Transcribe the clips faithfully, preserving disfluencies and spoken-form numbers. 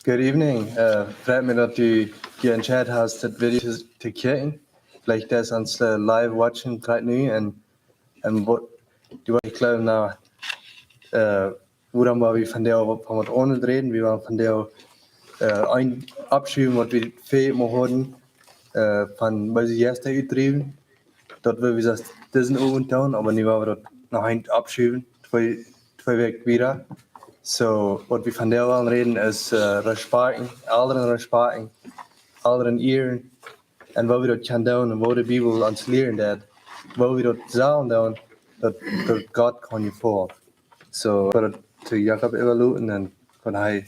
Good evening. Uh, freut mich, daut du die Entscheidung hast, daut Video to, to kjikjen. Veleicht es ons uh, live watching right now und, und waut, du woascht, jleew ekj, na, uh, wuarom wie vondoag von waut aundret räden, wie woaren vondoag uh, een Aufschiew, waut wie väl mol hauden, uh, von beese Jeista utdriewen. Daut well wie daut disen Owent doonen, oba nu woa wie daut noch eent aufschiewen, twee, twee Wäakj wieda. So, waut wie vondoag wellen räden es uh, respakjten, Elren respakjten, Elren ieren, un woo wie daut kjennen doonen un woo de Bibel ons lieren deit, woo wie daut sellen doonen, daut, daut Gott kaun jefaulen. So, ekj well daut to Jakob äwaloten un von hee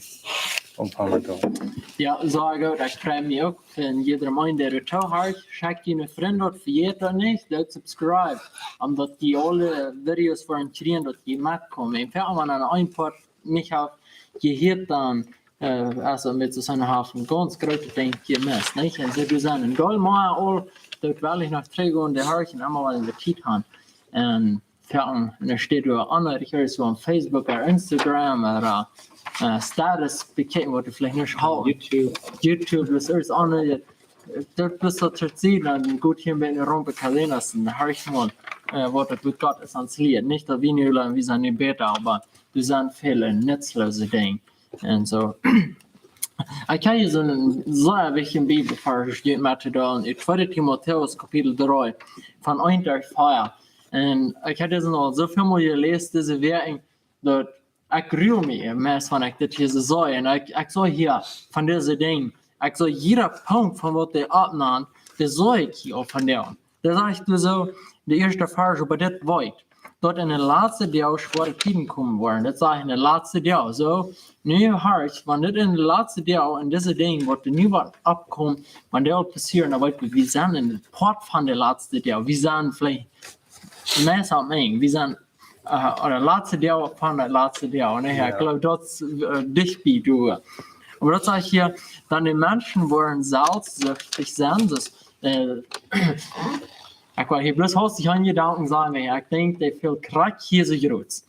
aunfangen doonen. Jo, soo goot, ekj frei mie uk. Un jieda eena, dee doa toohorcht, schekjt june Frind daut, vejät daut nich, doot subscribe, om daut jie aule Videos woaren kjrieen, daut jie metkomen. Un wan eena een Poat nich haft jehieet, dan uh, es daut met soon haft een gaunz grootet Dinkj jemest, nich? Un see doa sent een Deel mea aul, daut well ekj noch trigjgonen, dee horchen emma waut en de Tiet han. Un dan steit doa aundre, ekj weet nich, soo opp Facebook ooda Instagram ooda uh, Status bekjikjen, waut du veleicht nich hast. YouTube. YouTube, daut es aundre. Daut es daut to seenen, dan goot hia bie de Rompe Cadenas un dan horch mol, uh, waut daut Wuat Gott ons lieet. Nich daut wie nu, wie sent nu bäta, oba doa sent väle nutzloose Dinja. Un soo. Ekj hab hia soon sea wichtjen Bibelvarsch met to deelen. Ut tweede Timotäus Kapitel dree, von eent bat vea. Un ekj hab disen aul soo väl mol jeläsen, dise Wäakj, daut ekj rua mie meist, wan ekj dit hia soo see. Un ekj, ekj see hia von dise Dinja, ekj see jieda Punkt von waut dee oppnämen, dee see ekj hia aul von dee. Daut sajcht doa soo, de ieeschte Varsch, oba dit weet, daut en de latste Doag schwoare Tieden komen woaren. Daut sajcht en de latste Doag. Soo, nu horch, wan dit en de latste Doag un dise Dinja, waut nu woaren oppkomen, wan dee aul passieren, dan weet wie, wie sent en de Poat von de latste Doag. Wie sent veleicht meist aum Enj. Wie sent uh, ooda latste Doag von de latste Doag. Un ekj jleew, daut es uh, dicht bie doa. Oba daut sajcht hia, dan de Menschen woaren selfstsüchtich sennen. Daut, uh, ekj well hia bloos hastich een Jedanken sajen, ekj denkj, dee väl krakjt hia soo groot.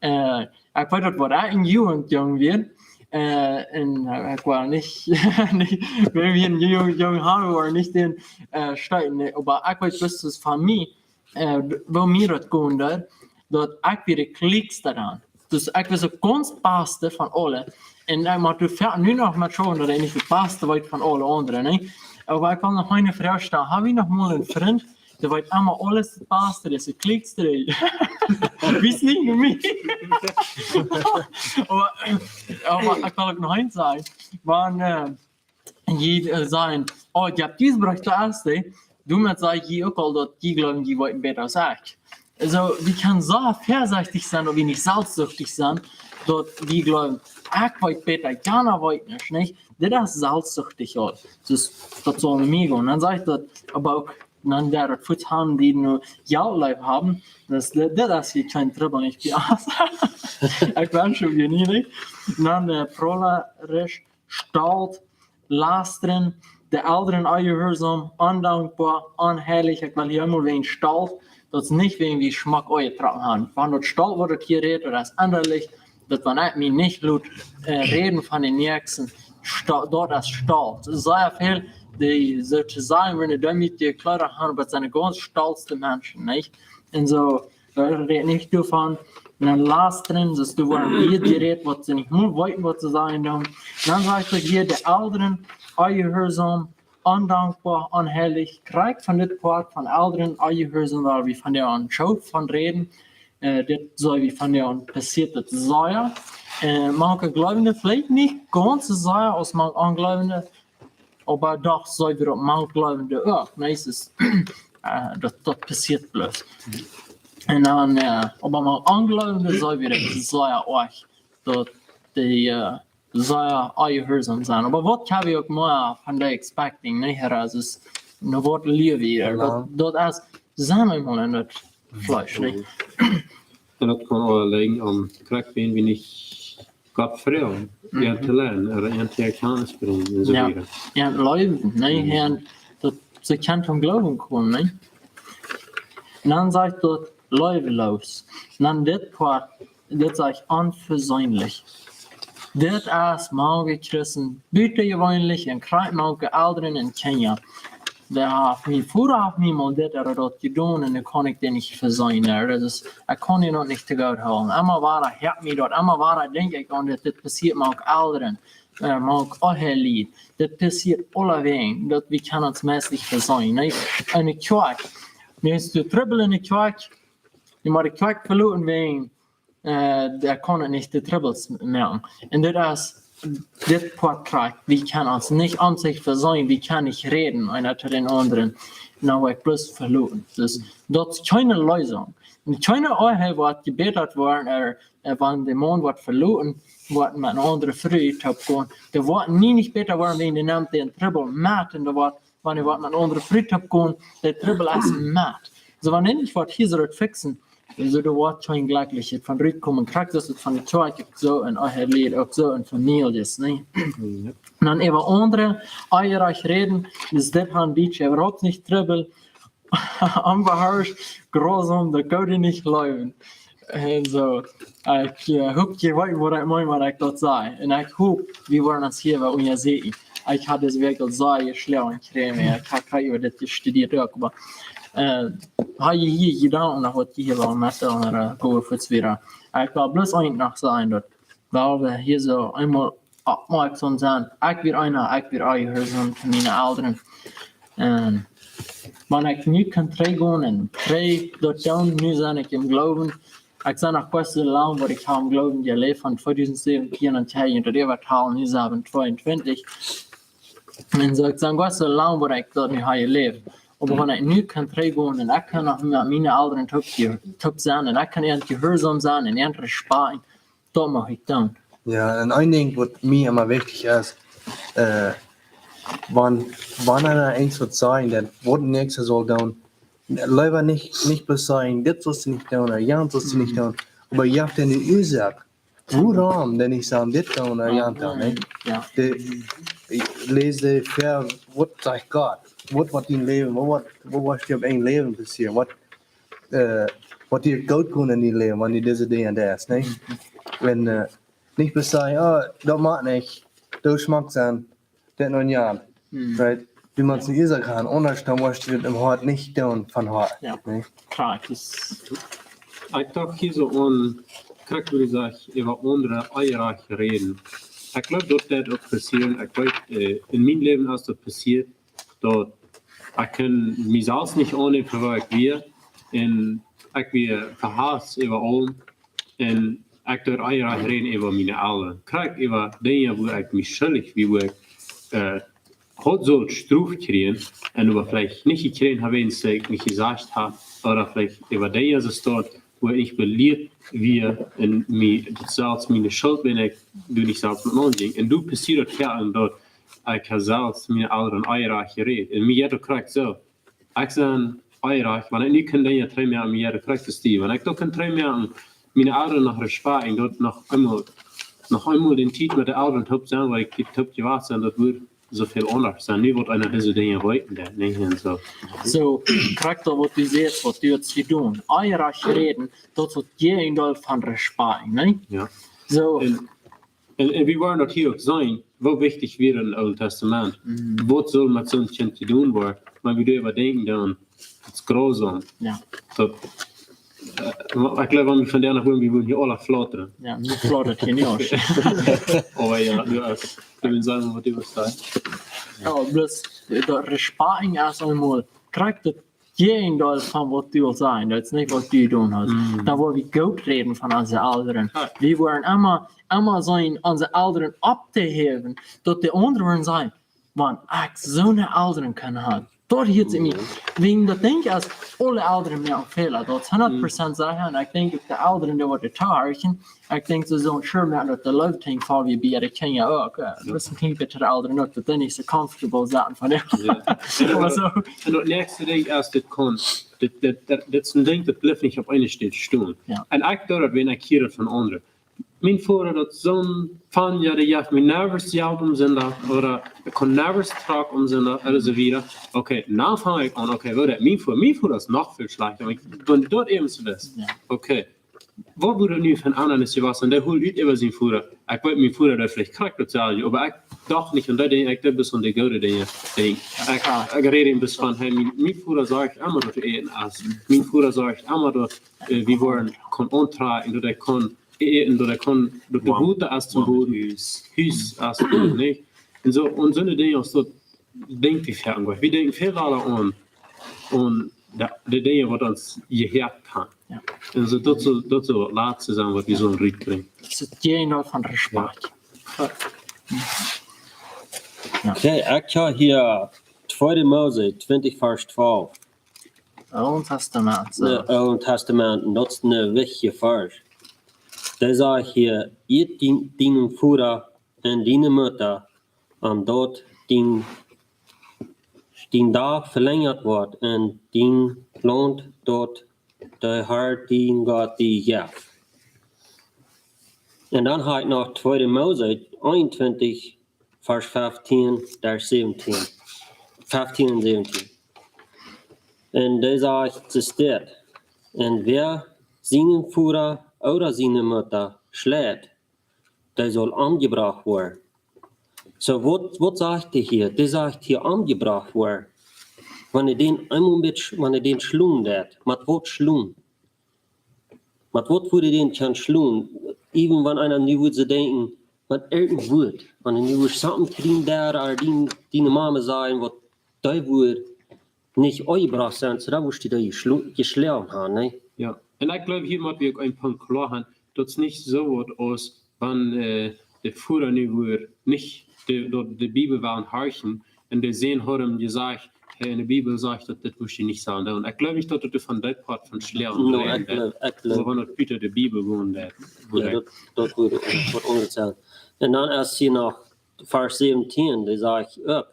Uh, ekj weet daut, wan ekj een Jugentjung wia, uh, un uh, ekj well nich, nich, wan wie een Jugentjung hauden, wia nich dän uh, Staut, nä, oba ekj weet bloos, daut von mie, uh, woo mie daut gonen deed, daut ekj wia de kjliekjste dan. Dus ekj wia de gaunz baste von aule. Un ekj mott doa nu noch met schauen, daut ekj nich de baste wia von aule aundre, nä? Oba ekj well noch eene Froag stalen. Hab wie noch mol een Frint, dee wia emma aules de baste, dee es de kjliekjste, dee wist nich no mie. Oba, oba ekj well uk noch eent sajen. Wan, uh, jie uh, sajen, oh, jie haben dise Berichte aus, doamet saj jie uk aul, daut jie jleewen, jie weeten bäta aus ekj. Soo, wie kjennen soo väasechtich sennen, daut wie nich selfstsüchtich sent, daut wie jleewen, ekj weet bäta, jana weet nich, nich? Dit es selfstsüchtich aul. Dus, daut saul nich mea gonen. Dan sajcht daut, oba uk, dan dee daut fuaz haben, dee nu Jelt leef haben, dus dit, dit es hia kjeen Trubbel, nich? Ekj wensch mie nich, nich? Dan, uh, prolerisch, stolt, lastren, de Elren onjehuarsaum, ondankboa, onheilich. Ekj well hia emol wäajen stolt, daut es nich wäajen wie schmock aunjetrocken haben. Wan daut stolt woat, daut hia rät, daut es endalich, daut wan ekj mie nich lot uh, räden von dän Näakjsten, daut es stolt. Sea väl, dee soo to sajen, wan dee doamet jekjleedat haben, oba daut sent de gaunz stoltste Menschen, nich? Un soo, daut rät nich doavon, un dan lastren, dus doa woaren Dinja jerät, waut see nich mol weeten, waut see sajen doonen. Dan sajcht daut hia, de Elren onjehuarsaum, ondankboa, onheilich, krakjt von dit Poat von Elren onjehuarsaum, woa wie vondoag uk von räden. Uh, dit see wie vondoag passieet, daut sea. Uh, mank Jleewende veleicht nich gaunz soo sea aus mank Onjleewende, oba doch see wie daut mank Jleewende uk, nä? Uh, daut, daut passieet bloos. Un dan, uh, oba mank Onjleewende see wie daut sea oajch, daut dee, uh, sea onjehuarsaum sent. Oba waut kjenn wie uk mea von dee expecten, nich? Hia es no waut lia wie, daut, daut es, sent eemol en daut Fleesch, nich? Un daut kaun aul lijen aun, krakjt wan wie nich Gott froagen, an to lieren, ooda an to Erkjantnis brinjen un soo wieda. Jo, jleewen, nä? Un daut see kjennen toom Gloowen komen, nä? Un dan sajcht daut leeweloos. Un dan dit Poat, dit sajcht onversöhnlich. Dit es mank Christen butajeweenlich un krakjt mank Elren un Kjinja. Dee haft, mien Voda haft mie mol dit ooda daut jedonen un dan kaun ekj dee nich veseenen. Daut es, ekj kaun dee noch nich to Gott hoolen. Emma wada, hia mie daut, emma wada denkj ekj aun dit, dit passieet mank Elren, äh, mank aule Lied. Dit passieet aulewäajen, daut wie kjennen ons meist nich veseenen. Nä? Enne Kjoakj. Nu es de Trubbel enne Kjoakj, dee mott de Kjoakj veloten wäajen, äh, dee kaun nich de Trubbels moaken. Un dit es, dit Poat krakjt, wie kjennen ons nich aun sikj veseenen, wie kjennen nich räden, eena to dän aundren. Nu woa ekj bloos veloten. Dus, daut es kjeene Leesunk. Un kjeene Ehe woat jebätat woaren, ooda, äh, wan de Maun woat veloten, woat met eene aundre Fru toop gonen. Dee woat nie nich bäta woaren, wan dee nemt dän Trubbel met un dee woat, wan dee woat met eene aundre Fru toop gonen, de Trubbel es met. Soo, wan nich woat hia soo daut fixen, soo, doa woat kjeen Jlekjlichkjeit von rutkomen. Krakjt es daut von de Kjoakj uk soo un aul Lied uk soo un Famieljes, nä? Jep. Un dan äwa aundre, eierich räden, es dit han Dietsche äwahaupt nich Trubbel. Onbeharscht, grausom, daut kaun ekj nich jleewen. Un soo, ekj, äh, hop, jie weeten, waut ekj meen, wan ekj daut saj. Un ekj hop, wie woaren ons hia waut unjaseenen. Ekj haud dise Wäakj aul sea jeschloagen jekjräajen, ekj hab krakjt äwa dit jestudieet uk, oba, äh, hab jie hia Jedanken noch, waut jie hia wellen met aundre, äh, goode Fuats wieren? Ekj well bloos eent noch sajen, daut, wiels wie hia soo eemol oppmoakjsom sent. Ekj wia eena, ekj wia onjehuarsom to miene Elren. Un wan ekj nu kaun trigjgonen un trigj daut doonen, nu sie ekj em Gloowen. Ekj sie noch bloos soo lang, waut ekj hab em Gloowen jeläft von tweedusent säwentieen aun, un daut äwa talen, nu sie ekj tweeuntwintich. Un soo, ekj sie bloos soo lang, waut ekj daut nu hab jeläft. Oba wan ekj nu kaun trigjgonen un ekj kaun noch met miene Elren toop, toop sennen un ekj kaun an jehuarsom sennen un an respakjten, daut mucht ekj doonen. Jo, un een Dinkj, waut mie emma wichtich es, äh, wan, wan eena eent woat sajen, daut waut de Näakjsta saul doonen, leewa nich, nich bloos sajen, dit saust du nich doonen, ooda jant saust du nich doonen, oba jie haben de Uasoak, wuarom dee nich saul dit doonen ooda jant doonen, nä? Jo. Dee, läs dee väa, waut sajcht Gott? Waut, waut dien Läwen, waut, waut, waut woat die opp een Läwen passieren? Waut, äh, waut die goot kaun en dien Läwen, wan du dise Dinja deist, nä? Un, äh, nich bloos sajen, oh, daut mott nich, daut schmakjt soo, dit un jant. Right? Du motst nich soo gonen, aundasch dan woascht du daut em Hoat nich doonen von Hoat, nä? Krakjt, daut es, ekj docht hia soo aun, krakjt woo du sajchst, äwa aundre eierich räden. Ekj jleew, daut daut uk passieren. Ekj weet, äh, en mien Läwen es daut passieet, daut ekj kunn mie selfst nich aunnämen fa waut ekj wia. Un ekj wia vehauss äwa aulem. Un ekj deed eierich räden äwa miene Elren. Krakjt äwa Dinja, wua ekj mie schuldich wia, wua ekj, äh, haud sult Strof kjrieen, un oba veleicht nich jekjräajen hab, wiels ekj nich jesajcht hab, ooda veleicht äwa Dinja soo stonen, wua ekj nich belieet wia, un mie, daut selfst miene Schult, wan ekj doa nich selfst met aunjinkj. Un doa passieet daut, jo, un daut ekj hab selfst miene Elren eierich jerät. Un mie jeit daut krakjt soo. Ekj sie eierich, wan ekj nu kaun Dinja trigjmoaken, mie jeit daut krakjt soo. Wan ekj daut kaun trigjmoaken, miene Elren noch respakjten, daut noch eemol, noch eemol dän Tiet met de Elren toop sennen, wua ekj toop jewast sie, daut wudd soo väl aundasch sennen. Nu woat eena dise Dinja weeten, daut nich un soo. Soo, krakjt daut waut du sajchst, waut du hast jedonen. Eierich räden, daut es daut Jäajendeel von respakjten, nä? Jo. Soo. Un, un, un wie woaren daut hia uk seenen, woo wichtich wia daut em Oolen Tastament. Waut saul met soon Kjint jedonen woaren, wan wie doaräwa denkjen, dan, daut es grausom. Jo. Daut, äh, ekj jleew, wan wie von doa noch, wie wudden hia aula flautren. Jo, nu flautren hia nich aus. Oba jo, du hast, du west sajen, waut du west sajen. Jo, bloos, daut respakjten es eemol, krakjt daut Jäajendeel von waut du wulst sajen, daut es nich waut du jedonen hast. Dan woa wie goot räden von onse Elren. Jo. Wie woaren emma, emma seenen, onse Elren opptohäwen, daut de aundre woaren sajen, wan ekj soone Elren kunn han. Daut hieet sikj mie. Wäajen daut denkj ekj, aule Elren moaken Fäla. Daut es hundat Prozent secha. Un ekj denkj uk de Elren, dee woaren daut horchen. Ekj denkj, see sellen sure moaken daut de Leew tink, fa wie bie de Kjinja uk. Äh, daut es een kjlien bät de Elren uk, daut dee nich soo comfortable sent von dee. Jo. Oba soo. Un daut näakjste Dinkj es, dit kaun, dit, dit, dit, dit es een Dinkj, daut blift nich opp eene Städ stonen. Jo. Un ekj doo daut, wan ekj hia daut von aundre. Mien Voda, daut soon Fanja, dee jeef mie never Jelt aum Sindach, ooda ekj kunn never Truck aum Sindach, ooda soo wieda. Okay, nu fang ekj aun, okay, waut daut mien Voda, mien Voda es noch väl schlajchta, oba ekj, wan daut äwent soo es. Jo. Okay. waut wudd nu von aundre Situationen, dee hilt ut äwa sienen Voda. Ekj weet, mien Voda, dee veleicht krakjt daut selwje, oba ekj docht nich aun dee Dinja, ekj deed bloos aun de goode Dinja denkjen. Ekj, ekj räd bloos von, hey, mien, mien Voda sorcht emma, daut wie äten es. Mien Voda sorcht emma, daut, äh, wie woaren kunnen auntrakjen, daut ekj kaun äten, daut ekj kaun, daut de Wota es toom boden, Hus, Hus es toom boden, nich? Un soo, un soone Dinja aus daut denkj wie väl aun. Wie denkjen väl aula aun, aun de, de Dinja, waut ons jehieet haben. Jo. Un soo, daut saul, daut saul daut latste sennen, waut wie sellen rutbrinjen. Daut es daut Jäajendeel von Respakjt. Jo. Okay, ekj hab hia Tweede Mose twintich, Varsch twalf. Oolet Tastament, soo. Daut Oolet Tastament, un daut es een wichtja Varsch. Dee sajcht hia: "Ea dien, dienen Voda un diene Mutta, om daut dien, dien Dach velenjat woat un dien Launt, daut de Herr, dien Gott, die jeft." Un dan hab ekj noch Tweede Mose eenuntwintich, Varsch feftieen bat säwentieen. Feftieen un säwentieen. Un dee sajcht, soo steit: "Un wäa sienen Voda ooda siene Mutta schleit, dee saul omjebrocht woaren." Soo, waut, waut sajcht hee hia? Dee sajcht hia omjebrocht woaren. Wan hee dän eemol met, wan hee dän schlonen deed, met waut schlonen? Met waut wudd hee dän kjennen schlonen? Even wan eena nu wudd soo denkjen, met irjent waut. Wan hee nu wudd something to dän deed, ooda dee, dee Mama sajen, waut dee wudd nich omjebrocht sennen, soo dan wudd hee dee jeschlo-, jeschlonen haben, nä? Jo. Un ekj gleew, hia mott wie uk een Punkt kloa haben, daut es nich soo waut aus wan, äh, de Voda nu wudd nich de, daut de Bibel wudd horchen un de Sän haud am jesajcht, hey, enne Bibel sajcht daut, dit wudd jie nich sellen doonen. Ekj gleew nich daut et von dee Poat von schlonen räden deit. No, ekj gleew, ekj gleew. Oba wan daut buta de Bibel gonen deit, wudd Jo, daut, daut wudd waut aundret sennen. Un dan es hia noch Varsch säwentieen, dee sajcht uk: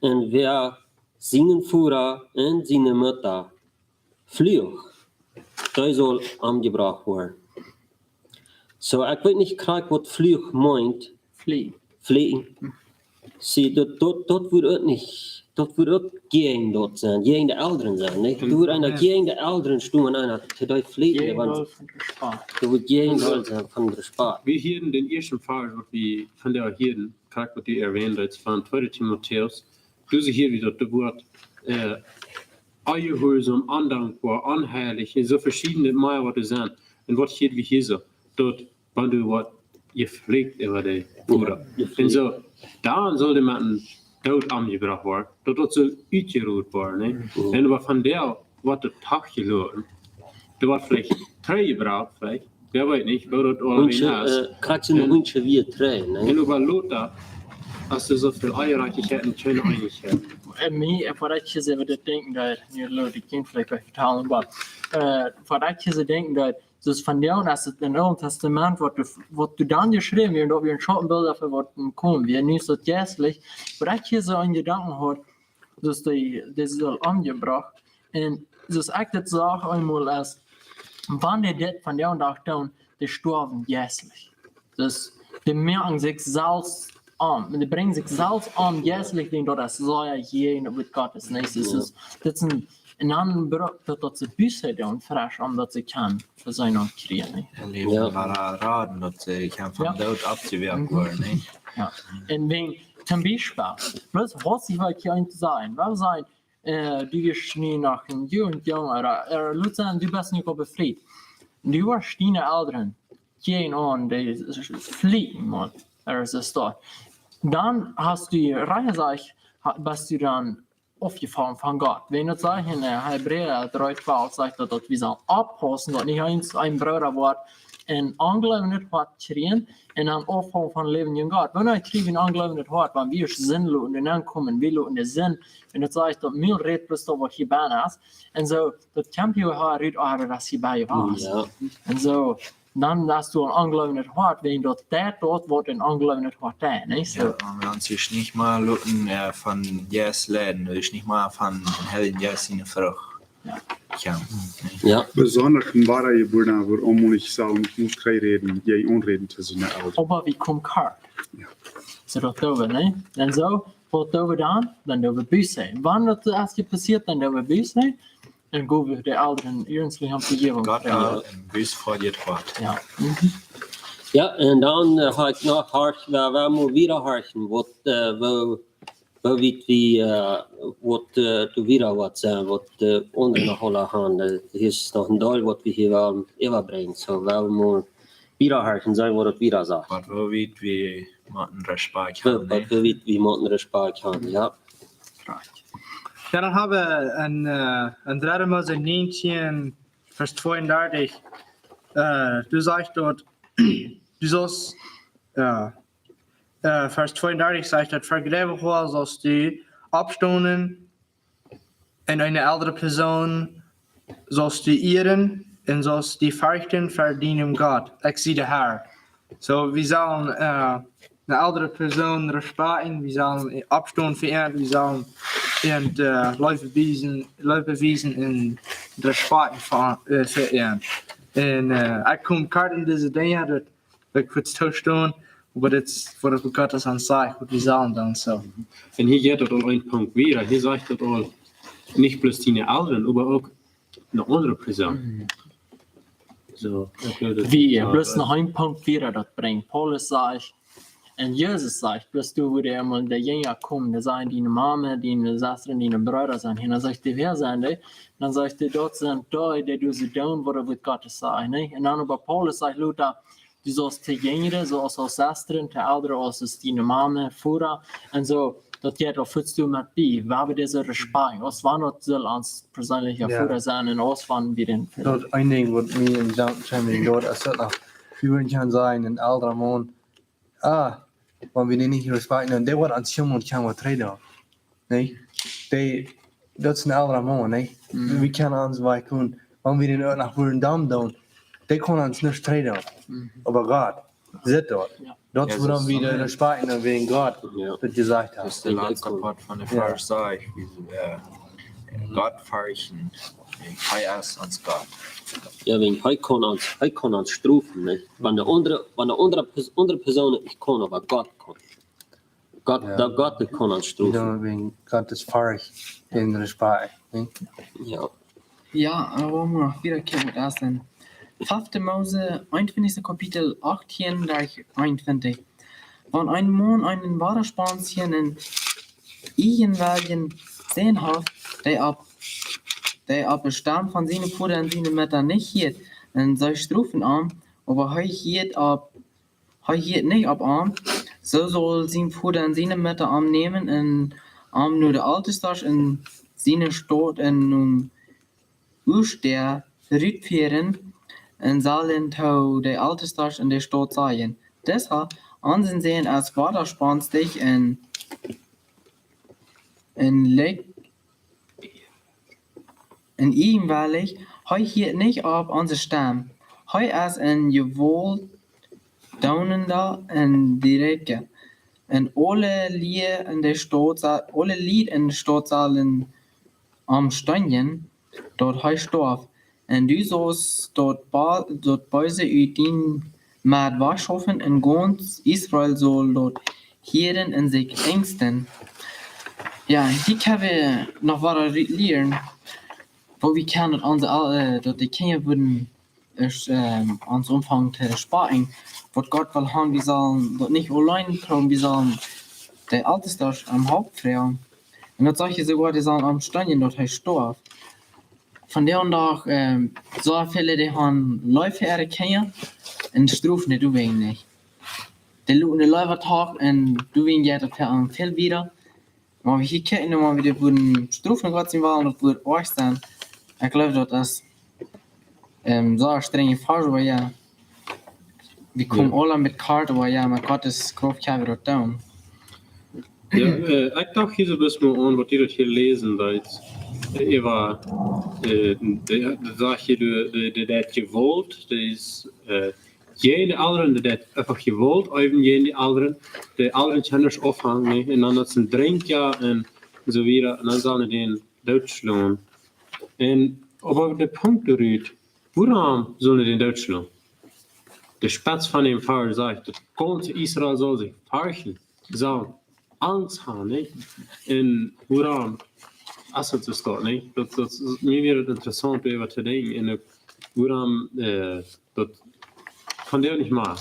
"Un wäa sienen Voda un siene Mutta flucht, dee saul omjebrocht woaren." Soo, ekj weet nich krakjt waut fluchen meent. Fluchen. Fluchen. See, daut, daut, daut wudd uk nich, daut wudd uk jäajen daut sennen, jäajen de Elren sennen, nä? Daut wudd eena jäajen de Elren stonen, eena to dee fluchen, Jäajendeol von Respakjt. Daut wudd jäajendeol sennen von Respakjt. Wie hieeden dän ieeschten Varsch, waut wie von doa hieeden, krakjt waut du erwähnt hast, von Tweede Timotäus, doa sajcht hia wada daut Wuat, äh, onjehuarsom, ondankboa, onheilich, un soo veschiedne mea waut et sent. Un waut hieed wie hia soo? Daut, wan du woascht jeflucht äwa dien Voda. Jo, jeflucht. Un soo, dan saul dee met dän Doot omjebrocht woaren, daut daut saul utjerot woaren, nä? Mhm. Un oba von doa woat et doch jeloten. Dee woat veleicht trigjjebrocht, veleicht. Wäa weet nich, woo daut aula es. Äh, krakjt soo een Hunjsche wada trigj, nä? Un äwa lota, aus doa soo väl Onjerajchtichkjeit un kjeene Eenichkjeit. Äh, mie, äh, waut ekj hia soo äwa daut denkjen deed, nu lot ekj junt veleicht waut vetalen, oba, äh, waut ekj hia soo denkjen deed, daut es von doa, aus et em Oolen Tastament woat, woat dan jeschräwen, un daut wia een Schautenbilt doafäa, waut woat komen. Wie nu es daut jeistlich, waut ekj hia soo een Jedanken haud, daut dee, dee saul omjebrocht. Un soo aus ekj daut sach eemol es, wan dee dit vondoag doonen, dee stoawen jeistlich. Daut, dee moaken sikj selfst om. Dee brinjen sikj selfst om jeistlich, wiels daut es sea jäajen daut Wuat Gottes, nä? Jo. Daut es een, un dan brukt daut, daut see Buße doonen, fresch, om daut see kjennen Versöhnung kjrieen, nä? Jo. Läwen wada raden, daut see kjennen von Jo. Doot oppjewakjt Mhm. woaren, nä? Jo. Un wan, toom Biespel, bloos waut ekj hia to sajen, waut sajen, äh, du best nu noch een Jugentjung, ooda, ooda lot sennen, du best nu aul befriet. Du woascht diene Elren jäajen aun dee fluchen, Maun. Ea es daut. Dan hast du, rajcht jesajcht, ha-, best du dan aufjefaullen von Gott. Wan daut sajcht en, äh, Hebräa dree twalf, sajcht daut, daut wie sellen oppaussen, daut nich eent een Brooda woat een onjleewjet Hoat kjrieen un dan auffaul von läwendjen Gott. Wan kjrie wie een onjleewjet Hoat, wan wie Sind loten doa nenkomen, wie loten de Sind, un daut sajcht, daut Mul rät bloos daut, waut hia bennen es. Un soo, daut kjemt hia rut, ooda daut hia bennen es. Jo. Un soo, dan hast du een onjleewjet Hoat, wan daut deit, daut woat een onjleewjet Hoat deit, nä? Soo. Jo, un wan wie ons nich mea loten, äh, von Jesus leiden, dus nich mea von dän Heiljen Jeist siene Frucht. Jo. Jo. Jo. Besonda een woara Jebuarna, wuarom ekj saul nich mol trigj räden, dee aunräden to siene Elren. Oba wie komen kort. Jo. Soo daut doo wie, nä? Dan soo, waut doo wie dan? Dan doo wie Buße. Wan daut ieescht passieet, dan doo wie Buße. Un go wie de Elren iernstlich om Vejäwunk Gott froagen. Well un Buss fa dit Hoat. Jo. Mhm. Jo, un dan, äh, ha ekj noch horch, wie, wie motten wieda horchen, waut, äh, woo, woo wiet wie, äh, waut, äh, to wieda waut sennen, waut, äh, aundre noch aula han. Äh, hia es noch een Deel waut wie hia wellen äwabrinjen. Soo, wie motten wieda horchen, seenen waut daut wieda sajcht. Waut, woo wiet wie motten Respakjt han, waut, nä? Woo wiet wie motten Respakjt han, jo. Jo, dan ha wie en, äh, en dredde Mose näajentieen, Varsch tweeundartich. Äh, doa sajcht daut, du saust, jo, äh, Varsch tweeundartich sajcht daut, fa jleewich saust du oppstonen un eene eldre Persoon saust du ieren un saust die ferchten ver dienen Gott. Ekj sie de Herr. Soo, wie sellen, äh, eene eldre Persoon respakjten, wie sellen oppstonen fa an, wie sellen an, äh, Leew wiesen, Leew wiesen un Respakjt fa, äh, fa an. Un, äh, ekj kom kort en dise Dinja, daut ekj woa tostonen, oba dit es waut Gott ons sajcht, waut wie sellen doonen, soo. Un hia jeit daut aul een Punkt wieda. Hia sajcht daut aul, nich bloos diene Elren, oba uk eene aundre Persoon. Mhm. Soo, ekj jleew, daut Wie, es, bloos äh, noch een Punkt wieda, daut brinjt Paulus, sajcht, un Jesus sajcht, bloos doa, wua dee eemol de Jinja komen, dee sajen, diene Mame, diene Sestren, diene Breeda sent hia. Dan sajcht hee, wäa sent dee? Dan sajcht hee, daut sent dee, dee doonen soo doonen, waut daut Wuat Gottes sajcht, nä? Un dan oba Paulus sajcht lota, du saust de Jinjre, soo aus, aus Sestren, de Eldre, aus, aus diene Mame, Voda, un soo, daut jeit aul fuaz doamet bie. Wie haben disen Respakjt, aus wan daut saul ons perseenlicha Jo. Voda sennen un aus wan wie dän Daut een Dinkj waut mie en Jedanken kjeem, daut es daut noch, wie wudden kjennen sajen, een eldra Maun, ah, wan wie dän nich respakjten, dan dee woat ons kjeenmol kjennen waut trigj doonen. Nä? Dee, daut es een eldra Maun, nä? Mhm. Wie kjennen ons wajch doonen, wan wie dän uk noch wudden domm doonen, dee kaun ons nuscht trigj doonen. Mhm. Oba Gott sitt daut. Jo. Daut es, Jesus, wuarom wie amen. Respakjten un wäajen Gott Jo. daut jesajcht haft. Daut es de latste Poat von de Jo. Varsch, sajcht, wie, äh, Gott ferchten. Hee es ons Gott. Jo, wäajen hee kaun ons, hee kaun ons strofen, nä? Wan de aundre, wan de aundre Pers-, aundre Persoon nich kaun, oba Gott kaun. Gott, Jo. daut Gott, dee kaun ons strofen. Jo, wäajen Gott es Forcht un Respakjt, nä? Jo. Jo, äh, wie motten noch wieda kjikjen, waut es dan. Fefte Mose, eenuntwintichste Kapitel, achtieen bat eenuntwintich. Wan een Maun eenen Wadaspaunz sienen ieejenwelljen Sän haft, dee opp, dee opp de Stemm von sienen Voda un siene Mutta nich hieet, un see strofen am, oba hee hieet opp, hee hieet nich opp am, soo saul sien Voda un siene Mutta am nämen un am no de Altesten en siene Staut en nom Uastoa rutfieren un sellen to de Altesten en de Staut sajen: Disa, onsen Sän es wadaspaunstich un, un lik-, un ieejenwelljen, hee hieet nich opp onse Stemm. Hee es een jewaultdoonenda un direkja. Un aule Lied en de Staut sa-, aule Lied en de Staut sellen am steenen, daut hee storf. Un du saust daut Ba-, daut Beese ut dien Medd wajchschaufen, un gaunz Israel saul daut hieren un sikj enjsten. Jo, hia kjenn wie noch waut lieren, woo wie kjennen daut onse Al-, äh, daut de Kjinja wudden es, ähm, ons aunfangen to respakjten, waut Gott well haben, wie sellen daut nich auleen proowen, wie sellen de Altesten om Help froagen. Un daut sajcht hia soogoa, dee sellen am steenen, daut hee storf. Vondoag, ähm, soo väle, dee haben leew fa äare Kjinja un strofen dee doawäajen nich. Dee loten dee leewa toch un doawäajen jeit daut fa an väl wieda. Wan wie hia kjikjen, wan wie dee wudden strofen, Gott sien Wellen, daut wudd oajch sennen. Ekj jleew, daut es, ähm, soo strenj Varsch, oba jo. Wie komen Jo. aula met Kjalt, oba jo, met Gott siene Krauft kjenn wie daut doonen. Jo, äh, ekj docht hia soo bloos mau aun, waut jie daut hia läsen deeden. Äh, äwa, äh, de, de Sach hia, de, de, de, de Jewault, dee es, äh, jäajen de Elren, daut eefach Jewault äwen jäajen de Elren, de Elren kjennen nich aunfangen, nä? Un dan daut see drinkjen un soo wieda, un dan sellen see dän dootschlonen. Un, oba de Punkt doarut, wuarom sellen see dän dootschlonen? De Spetz von dän Varsch sajcht, daut gaunze Israel saul sikj ferchten, saul Angst haben, nä? Un wuarom? aus daut soo steit, nich? Daut, daut es, mie wia daut interessaunt, doaräwa to denkjen. Un uk, wuarom, äh, daut kaun daut nich mea.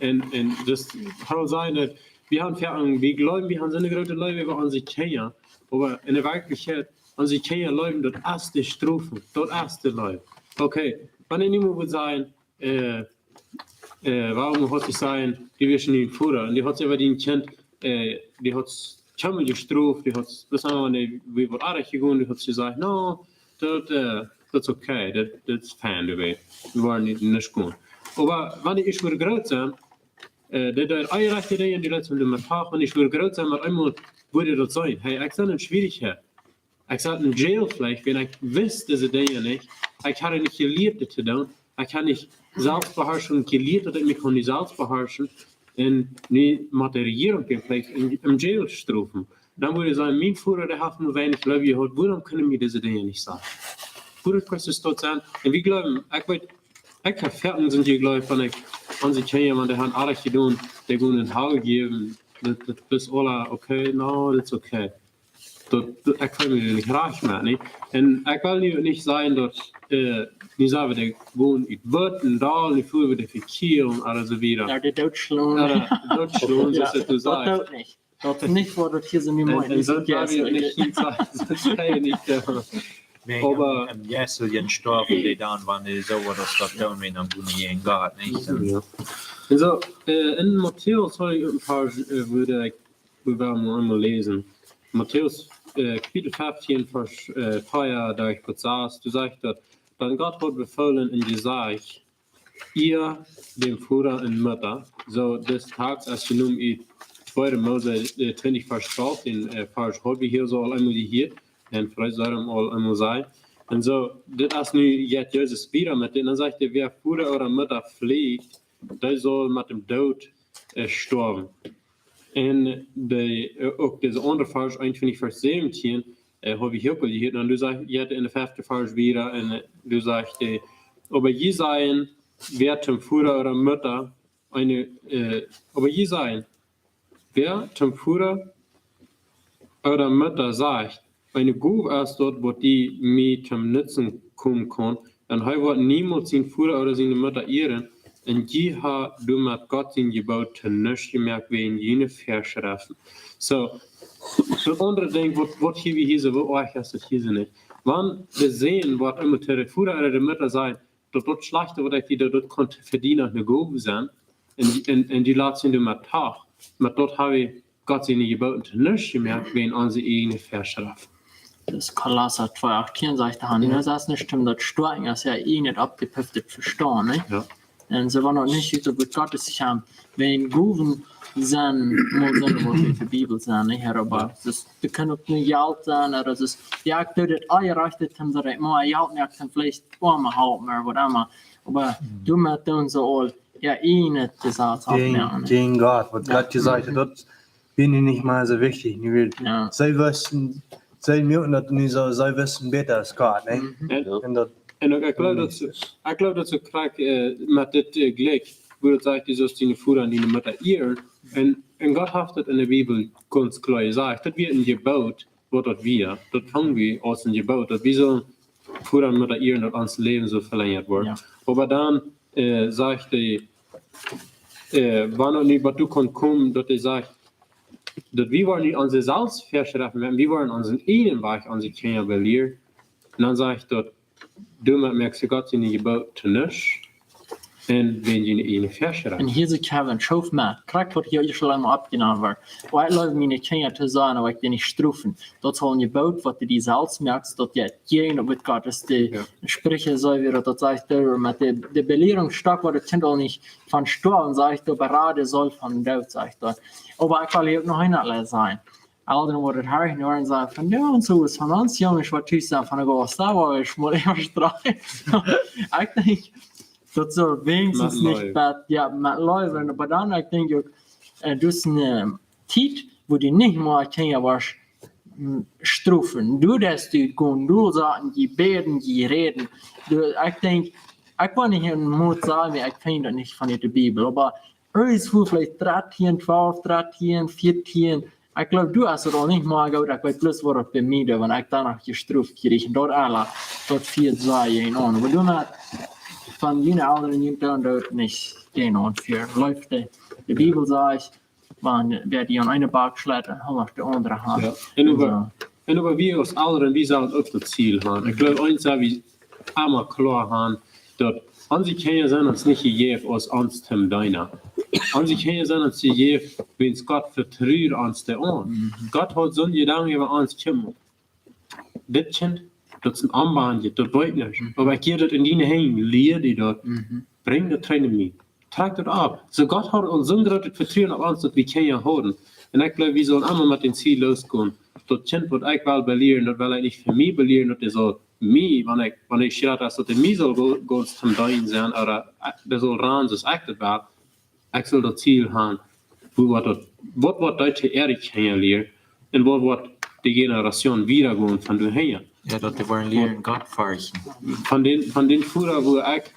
Un, un daut kaun sennen daut wie haben, wie jleewen, wie haben soone groote Leew äwa onse Kjinja. Oba enne Werkjlichkjeit, onse Kjinja jleewen, daut es de Strof, daut es de Leew. Okay, wan ekj nu mol wudd sajen, äh, äh, wuarom haud ekj sajen, du best nich een Voda, un du hast äwa dien Kjint, äh, du hast kjeenmol jestroft, du hast, daut es eemol, wan dee, wie waut oajch jegonen, du hast jesajcht, no, daut, äh, daut es okay, daut, daut es fein, du weetst, wie woaren nich, nich gonen. Oba wan dee ieescht wudden groot sennen, äh, dee deeden onrajchte Dinja, dee leeten doamet tach, un ieescht wudden groot sennen, oba eemol wudden dee daut seenen. Hey, ekj sie en Schwierichkjeit. Ekj saut en Jail veleicht, wan ekj wist dise Dinja nich. Ekj haud nich jelieet dit to doonen. Ekj haud nich Selfstbeharschunk jelieet, daut ekj mie kunn nich selfst beharschen. Un nu mott de Rejierunk mie veleicht en, en Jail strofen. Dan wudd ekj sajen, mien Voda, dee haft mie weinich Leew jehaut. Wuarom kjennen mie dise Dinja nich sajen? Wuarom kaun daut sennen? Un wie jleewen, ekj weet, ekj hab foaken soo jejleeft, wan ekj, onse Kjinja, wan dee haben oajch jedonen, dee wudden en Hal jäwen. Daut, daut es aules okay, no, daut es okay. Daut, daut, ekj kaun mie nich rajcht moaken, nä? Un ekj well nu nich sajen daut, äh, nu sent wie de gewonen ut Wut un Dal, nu fua wie de Vekjierunk, ooda soo wieda. Ooda de Dootschlon. Ooda Dootschlon, soo aus du sajchst. Daut deit nich. Daut es nich, waut daut hia soo nu meent. Un soo, daut well wie nich sajen, daut well wie nich, äh, oba em, em Jeisteljen stoawen dee dan, wan dee soo waut aus daut doonen, wan dee dan gonen jäajen Gott, nich? Jo. Un soo, äh, en Matäus hab ekj een poa, äh, Wieed, ekj well mol eemol läsen. Matäus, äh, Kapitel feftieen, Varsch, äh, vea, doa es daut soo, doa sajcht daut: Dan Gott haud befoolen un jesajcht: Ea dän Voda un Mutta. Soo, dis Tekst es jenomen ut tweede Mose, äh, twintich, Varsch twalf, dän, äh, Varsch haud wie hia soo aul eemol jehieet. Un veleicht soo aul eemol sajen. Un soo, dit es nu, jeit Jesus wieda met dit. Un dan sajcht hee: Wäa Voda ooda Mutta flieekt, dee saul met dän Doot, äh, stoawen. Un de, äh, uk dise aundre Varsch, eenuntwintich, Varsch säwentieen, äh, hab ekj uk aul jehieet. Un doa sajcht, jeit en dän feften Varsch wieda, un, äh, doa sajcht hee: Oba jie sajen, wäa toom Voda ooda Mutta eene, äh, oba jie sajen, wäa toom Voda ooda Mutta sajcht: Eene Gow es daut, waut die mie toom Nutzen komen kaun, un hee woat niemols sienen Voda ooda siene Mutta ieren, un jie ha doamet Gott sien Jeboot to nuscht jemoakt wäajen june Väaschreften. Soo, daut aundre Dinkj, waut, waut hia wie hia soo, waut oajch es daut hia soo nich. Wan de Sän woat emma to dän Voda ooda de Mutta sajen, daut daut Schlajchte, waut ekj doo, daut kaun fa die noch eene Gow sennen. Un, un, un dee lat sikj doamet tach. Oba daut hab wie Gott siene Jeboten to nuscht jemoakt wäajen onse ieejne Väaschreften. Daut es Kolossa twee achtieen, sajcht hee, jo, daut es nich om daut stoakjen, aus hee ieejnet oppjepufftet Vestaunt, nä? Jo. Un see woaren uk nich ut daut Wuat Gottes kjennen, wäajen Gowen sent, mott sennen, waut wie fa Bibel sent, nich? Jo, oba daut, daut kaun uk nich Jelt sennen, ooda daut, jo, ekj doo dit aul rajcht, daut hee daut mea Jelt moakt, dan veleicht Oame halpen, ooda waut emma. Oba doamet doonen see aul, jo, ieejne Jesaz oppmoaken, nä? Jäajen Gott, waut Gott jesajcht haft, daut wia nich mea soo wichtich. Nu wia, jo, see wisten, see muaken daut nich soo, see wisten bäta aus Gott, nä? Mhm. Un, jo, un daut, un uk, ekj jleew daut, ekj jleew daut soo krakjt, äh, met dit, äh, jlikj, woo daut sajcht, du saust dienen Voda un diene Mutta ieren. Un, un Gott haft daut en de Bibel gaunz kloa jesajcht. Daut wia een Jeboot, waut daut wia. Daut fungen wie aus een Jeboot, daut wie sellen Voda un Mutta ieren, daut ons Läwen saul velenjat woaren. Jo. Oba dan, äh, sajcht hee, äh, wan daut nich bat doa kaun komen, daut hee sajcht, daut wie woaren nich onse Selfsväaschreften moaken, wie woaren onsen ieejnen Wajch onse Kjinja belieren. Un dan sajcht daut, doamet moakst du Gott siene Jeboten to nuscht. Un wäajen june ieejne Väaschreften. Un hia es Kevin, schauft met. Krakjt waut hia ieescht aul emol oppjenomen woat. Oba ekj leew miene Kjinja to sajen, oba ekj dee nich strofen. Daut es aul een Jeboot, waut du die selfst moakst, daut jeit jäajen daut Wuat Gottes, de, jo, Spricha, soo aus daut, daut sajcht, doa met de, de Belierungsstock, waut daut Kjint aul nich von stoawen, sajcht, doa berät dän Saul von Doot, sajcht daut. Oba ekj well hia uk noch een Aundasch sajen. Elren woaren daut horchen un sajen von, jo, un soo es von ons Junges, waut tus dan von de Gast, daut woa wie mol emma strakjen. Ekj denkj, daut saul weinichstens nich, jo, met Leew, oba dan, ekj denkj uk, äh, daut es eene Tiet, wua du nich mea Kjinja woascht, mm, strofen. Du deist du gonen, du sast, jie bäden, jie räden. Du, ekj denkj, ekj woa nich een Mot sajen, ekj finj daut nich von de Bibel, oba irjentwua veleicht dartieen, twalf, dartieen, vieetieen, Ekj gloow, du hast et aul nich mea goot, ekj weet bloos waut et bie mie deed, wan ekj dan noch jestroft kjrieech. Daut aula, daut fieet sea jäajen aun. Oba du hast von june Elren, june Elren doot nich jäajen aun fieren. Leeft de, de Bibel sajcht, wan wäa die aun eene Bak schleit, dan hol de aundre han. Jo. Un oba, un oba wie aus Elren, wie sellen uk daut Ziel han. Ekj gloow, eent sell wie emma kloa han, daut onse Kjinja sent ons nich jejäft aus ons toom deenen. Onse Kjinja sent ons jejäft, wiels Gott vetrut ons dee aun. Gott haud soon Jedanken äwa ons: Kjikj, dit Kjint, daut es een Onbekjanta, daut weet nuscht. Oba ekj jäw daut en diene Henj, lia die daut, brinj daut trigj no mie. Trakj daut opp. Soo Gott haud soon grootet Vetruen opp ons, daut wie Kjinja hauden. Un ekj gloow, wie sellen emma met dän Ziel lossgonen. Daut Kjint waut ekj well belieren, daut well ekj nich fa mie belieren, daut dee saul mie, wan ekj, wan ekj schrei, daut dee mie saul go-, gaunz toom deenen sennen, ooda, äh, dee saul rannen, soo aus ekj daut well. Ekj sell daut Ziel han, woo waut daut, waut, waut daut to äare Kjinja lieren, un waut, waut de Generation wieda gonen von doa hinja. Jo, daut dee woaren lieren Gott ferchten. Von dän, von dän Voda, woo ekj,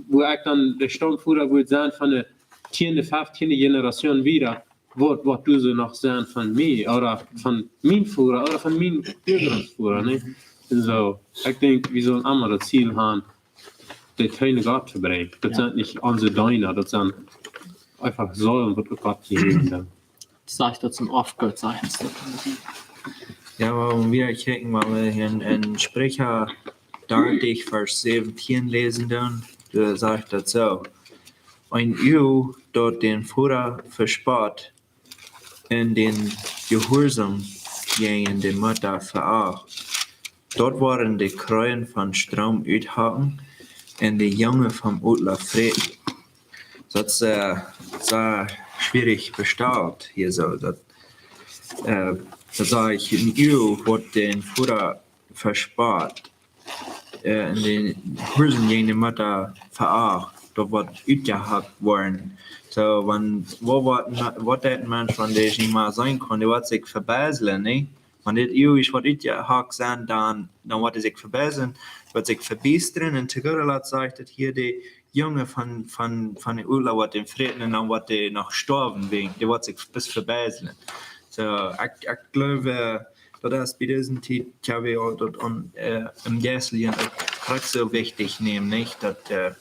woo ekj dan de Staumvoda woa sennen von de tieende, feftieende Generation wieda, waut, waut dee soo noch sennen von mie, ooda von mien Voda, ooda von mien Urgrootvoda, nä? Un soo, ekj denkj, wie sellen emma daut Ziel han, dee trigj no Gott to brinjen. Daut sent nich onse Deena, daut sent eefach Seelen, waut Gott jejäft haft. Sajcht daut sent Aufgottesdeenst. Jo, oba wan wie kjikjen, wan wie hia en, en Spricha dartich, Varsch säwentieen läsen, dan, doa sajcht daut soo: Een Uag, daut dän Voda vespott, un dän Jehuarsaum jäajen de Mutta veacht, daut woaren de Kjreien vom Stroom uthacken un de Junge vom Odla fräten. Daut es, äh, sea schwierich bestalt hia soo. Daut, äh, daut sajcht, een Uag, waut dän Voda vespott, äh, un dän Jehuarsaum jäajen de Mutta veacht, daut woat utjehakt woaren. Soo, wan, waut, waut, waut deit een Mensch, wan dee nich mea seenen kaun, dee woat sikj vebäslen, nä? Wan dit Uag woat utjehakt sennen, dan, dan woat hee sikj vebäslen, woat sikj vebiestren, un to gooda Latst sajcht daut hia, de Junge von, von, von dän Odla woat am fräten, un dan woat hee noch stoawen wäajen, dee woat sikj bloos vebäslen. Soo, ekj, ekj gloow, äh, daut es bie dise Tiet, jo, wie aul daut aun, äh, em Jeistlichen uk krakjt soo wichtich nämen, nich? Daut, äh,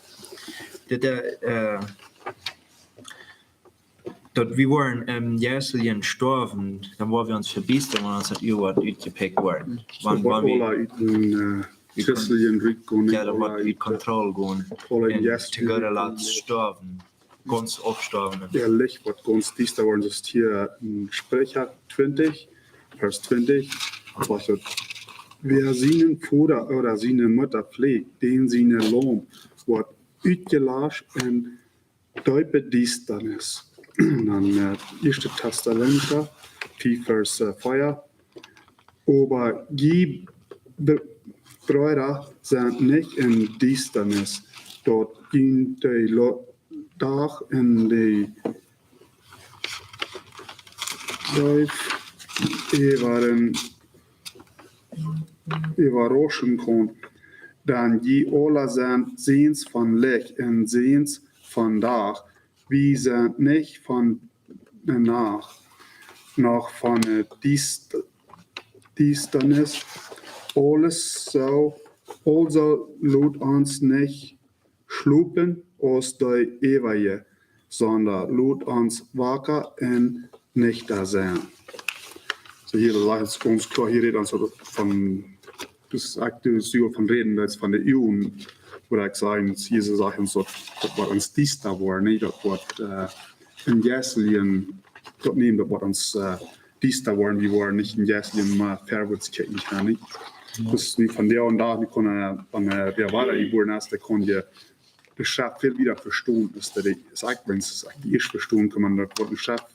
daut, äh, daut wie woaren em Jeistlichen stoawen, dan woa wie ons vebiestren, wan ons daut Uag utjepikjt woat. Soo, wan, wan wie, aula ut dän, äh, christlichen Rikj gonen, jo, daut woat ut Kontroll gonen. Un to gooda Latst stoawen. Gaunz aufstoawen. Daut Licht woat gaunz diesta woaren, daut es hia en Spricha twintich, Varsch twintich. Daut sajcht daut: Wäa sienen Voda ooda siene Mutta flieekjt, dän siene Laump woat utjelascht en deepe Diestanis. Dan, äh, Ieeschte Tessalonicha fief, Varsch, äh, vea. Oba jie, Br-, Breeda, sent nich en Diestanis, daut junt de Lo-, Dach en de Deep äwaren, äwarauschen kaun. Dan jie aula sent Säns von Licht un Säns von Dach. Wie sent nich von de Nacht, noch von de Diest-, Diestanis. Aulsoo, aulsoo lot ons nich schlopen aus de Äwaje, sonda lot ons waka un nichta sennen. Soo hia sajcht et gaunz kloa, hia rät et aul von, daut es, ekj doo soo von räden, daut es von de Uagen, wua ekj saj, daut Jesus sajcht ons daut, daut woat ons diesta woaren, nä? Daut woat, äh, em Jeistlichen, daut nämen, daut woat ons, äh, diesta woaren, wie woaren nich em Jeistlichen mea verwoats kjikjen kjennen, nä? Daut es nu von dän Dach, nu kaun, äh, wan, äh, wäa wada jebuaren es, dan kaun je de Schreft väl bäta vestonen, aus daut ekj, aus ekj, wan ekj daut ieescht vestonen kunn, wan daut Wuat en Schreft